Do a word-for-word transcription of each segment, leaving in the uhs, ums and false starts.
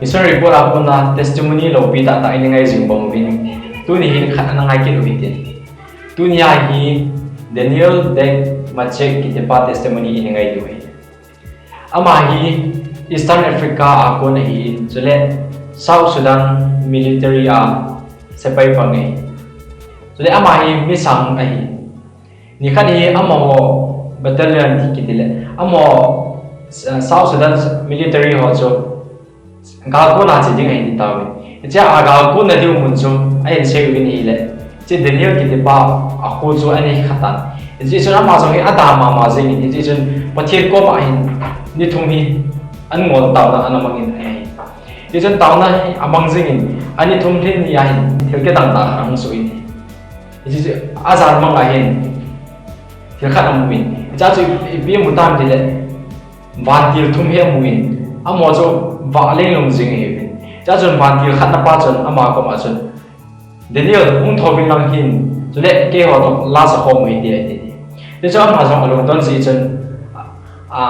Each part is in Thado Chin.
Mission report a kona testimony loupi tahtah i ngai jing bang uvin, tuni hin khat ana ngai kit u hitin. Tunia hi Daniel Dek Machek kitipa testimony i ngai diu ahi. Ama hi Eastern Africa a kon ahin, chule South Sudan military a sepai pang ahi. Chule ama hi mi sang ahi. Nikhat hi amaho battalion ti kiti le, amaho, uh, South Sudan military ho chu gal kona che ding ahin ti tauvin. Hiche a gal kona diu mun chu ahin sei uvin ahile, hiche Daniel kitipa a kho chu ana kha tan. Hiche chun ama jong hi adang mama jingin, hiche chun Pathen koma hin ni thum hi an ngol taona ana mangin ahi. Hichun taona hi amang jingin, ani thum lhin ni a hin thil kidang tah khat ahung soh in ahi. Hichu, ajan mang a hin thil khat amu in, hiche chu ipi amu tam tile, vantil thum hi amu in, amaho chu vah lenglung jing ahiuvin. Hiche chun vantil khatna pa chun ama koma chun, Daniel, hung thou vin lang hin, chule keiho toh la sa khom u hite, ati. Hichun ama jong alungdon jeh chun, a,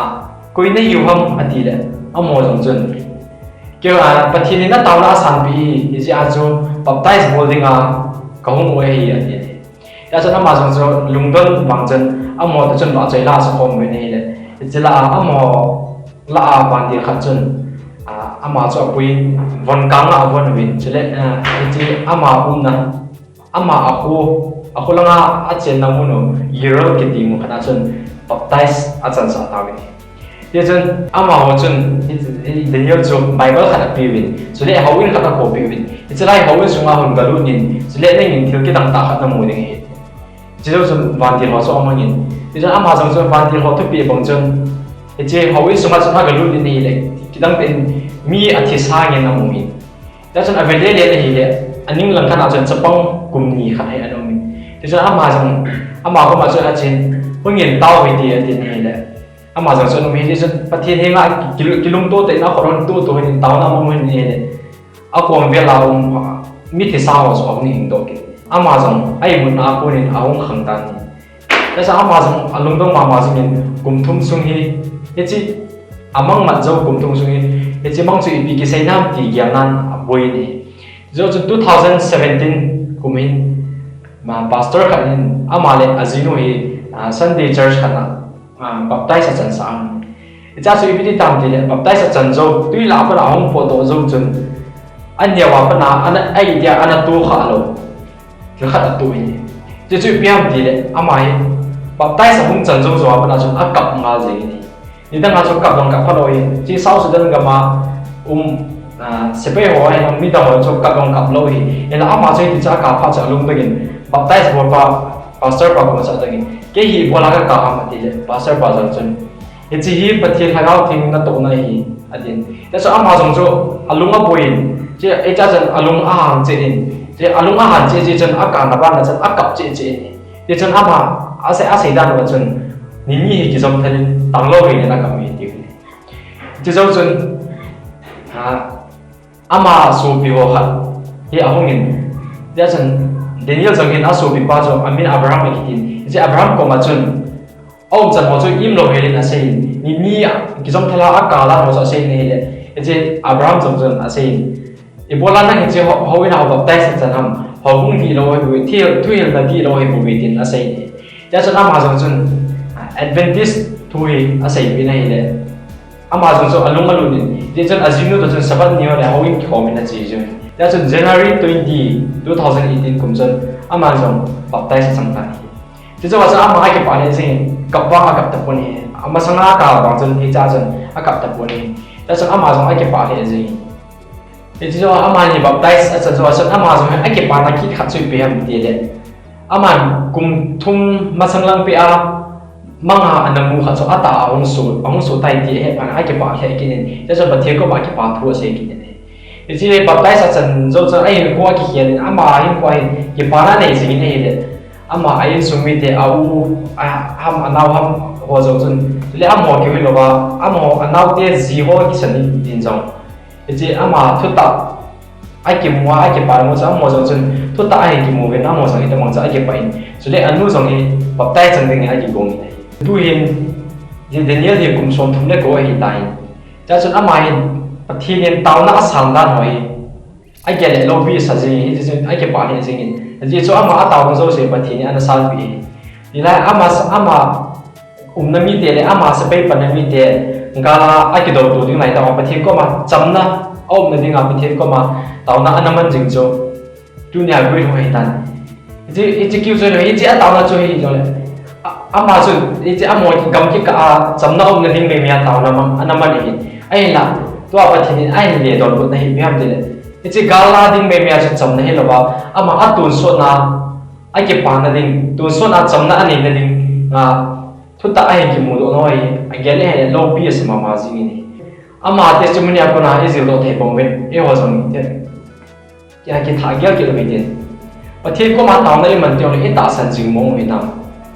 koi nahiu ham, ati le, amaho jong chun, kei, a, Pathen in nataona asanpeh hi, hijeh a chu baptize bol dinga kahung u ahi, ati. Hichun ama jong chu lungdon vang chun, amaho toh chun vahchoi la sa khom uvin ahile, hiche lah a amaho lah a vantil khat chun, a, ama chu apui, von kang a avon uvin, chule, a, hiche ama umna, ama akho, akho langa achenna mun u, Gilgal kiti mun khat a chun baptize achansah tauvin ahi. Hichun amaho chun, hi, hi Daniel chu Bible khat apeuvin, chule houin khat akhohpeh uvin. Hiche lai houin sunga hung galut in, chule nangin thil kidang tah khat namu ding ahi. Hiche jou chun vantil ho chu amangin. Hichun ama jong chun vantil ho thupeh bang chun, hiche houin sunga chun agalut in ahile, kidang tah in mi athi sangin amu in. Hichun ave lele in ahile, aning lang khat a chun chapang kum ni khat hi ana um in. Hichun ama jong, ama koma chun achen, hungin tao hite, atin ahile, ama jong chun um in, hichun Pathen henga ki, kilungto tah in akhut hung tohtoh in, taona amang in ahile, akom vel a um, mithi sa ho chu ahung hingdoh kit in. Ama jong a imutna a kon in ahung khang tan ahi. Hichun ama jong alungdong mama jingin, kum thum sung hi, hiche amang mat jou kum thum sung hi, hiche mang chu ipi kisei nam ti gelnan aboi in ahi. Jou chun two thousand seventeen kum hin, ma, pastor khat in ama le ajinu hi, a, Sunday church khat a, a, baptize achansah in. Hiche chu ipi ti tam tile, baptize achan jou, twi lah a pat a ahung potdoh jou chun, aneo a pat a, ana, a itia ana tohkhah lou. Thil khat atoh in ahi. Hiche chu ipi ham tile, ama hi baptize ahung chan jou jou a pat a chun akap ngal jeng in ahi. Nidang a chu kap jong kap phalou in, hiche South Sudan gam a um, a, sepai ho ahin, midang ho chu kap jong kap lou ahi. Hinla ama chu hiti chu akap phat chun alungdong in, baptize bol pa, pastor pa koma chu adong in, kei hi ibola kakap ham atile, pastor pa jong chun, hiche hi Pathen Lhagao Theng natohna ahi, atin. Hichun ama jong chu alung aboi in, hiche, hiche chun alung ahang cheh in, hiche alung ahang cheh cheh chun akap na ban a chun akap cheh cheh in ahi. Hichun ama asei, asei dan uva chun, ni ni hi kijom thal in, tanglou vei in akap u ahi tiu ahi. Hiche jou chun, a, ama sopi ho khat hi ahung in, hichun Daniel jong hin asopi pa chu amin Abraham akitin. Hiche Abraham koma chun, aumchan ho chu imlou hel in asei in, ni ni a kijom thal a akap dan ho chu asei in ahile, hiche Abraham jong chun asei in, ibola nang hiche ho, houin a ho baptize achan ham, ho hung dihlou ahibouve, thuhil, thuhilna dihlou ahibouve tin asei in ahi. Hichun ama jong chun, a, Adventist thu hi aseipeh in ahile, ama jong chu alung alut in, hichun ajinu toh chun Sabbath ni ho le houin kikhom in ache jin. Hichun January twenty, two thousand eighteen kum chun ama jong baptize achang tan ahi. Hiche jou a chun ama akipah lheh jeng in, kap vang akap tapon ahi. Amasanga akap vang chun hiche a chun akap tapon ahi. Hichun ama jong akipah lheh jeng in. Hiche jou a amani baptize achan jou a chun ama jong hi akipana kit khat chu ipi ham tile, aman kum thum masang lang peh a manga ana mu khat chu atah a ahung soh, ahung soh tai ti ahet phat in akipah lheh kit in, hiche chu Pathen koma kipa thu asei kit in ahi. Hiche baptize achan jou chun ahinkho akikhel in, ama hinkho a hin kipana anei jing in ahile, ama a insung mite, a u, a ham, anao ham ho jong chun, chule amaho kihi louva, amaho anaote ji ho kisan in jong, hiche ama thutah akimu a, akipah mu chu amaho jong chun thutah ahin kimu uvin, amaho jong hitabang chu akipah in, chule anu jong hi baptize chang dingin akigong in ahi. Tuhin, hiche Daniel hi kum somthum le ko ahitan, hichun ama hin Pathen in taona asang dan ho hi agel le loupi asa jing hi, hichu akipah lheh jing in. Ajeh chu ama ataona jouse Pathen in ana sanpeh hi. Hilai ama, ama umna mite le ama sepai panna mite gal a akidouto ding lai tah a Pathen koma chamna aumna dinga Pathen koma taona ana man jing chu tunia gui ho hitan. Hiche, hiche kiu chu, hiche ataona chu hijongle, a, ama chu hiche amaho gam kikah a chamna aumna ding meimei a taona ana man ahi. Ahinla tua Pathen in ahin ledonbutna hi ipi ham itile, hiche gal a ding meimei a chu chamna hilouva, ama atonsotna, akipana ding, tonsotna chamna aneina ding a thutah ahin kimudoh nau hi agel le loupi asa mama jing in ahi. Ama testimony a kona ijildoh thei bang uvin, eiho jong kithah gel kit uvin tin. Pathen koma taona iman teng le itahsan jing mong u hitam,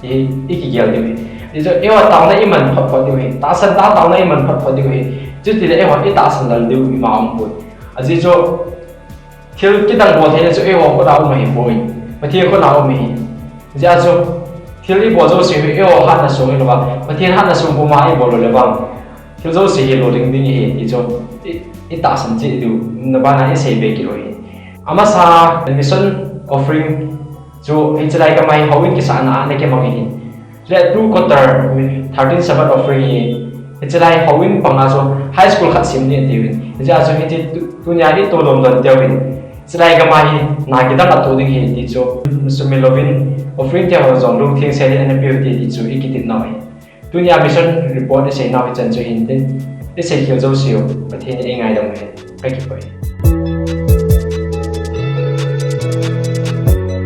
i, ikigel diu ahi. Hichu eiho taona iman photphot diu ahi, tahsan tah a taona iman photphot diu ahi. Chutile eiho itahsan lel diu ima umpoi. Ajeh chu thil kidang bol theina chu eiho khut a um ahipoi, Pathen khut a um ahi. Hijeh a chu thil ibol jouse hi eiho hatna sung hilouva, Pathen hatna sung puma ibol u le vang thil jouse hi lolhing ding ahi ti chu i, itahsan cheh diu na bana isei be kit u ahi. Amasa mission offering chu hiche lai gam a hi houin kisahna a ana kimang ahi. Le two quarter, thirteen seven offering hi hiche lai houin panga chu high school khat sem ding atiuvin. Hijeh a chu hiche tu, tunia itoh lom don teuvin, hiche lai gam a hi na kidang atoh ding ahi ti chu sumil louvin offering teho jong lungtheng sel in ana peu hite ti chu ikitit nau ahi. Tunia mission report isei nau hichan chu hintin, isei khel jouseu Pathen in eingaidam hen. Kakipah e.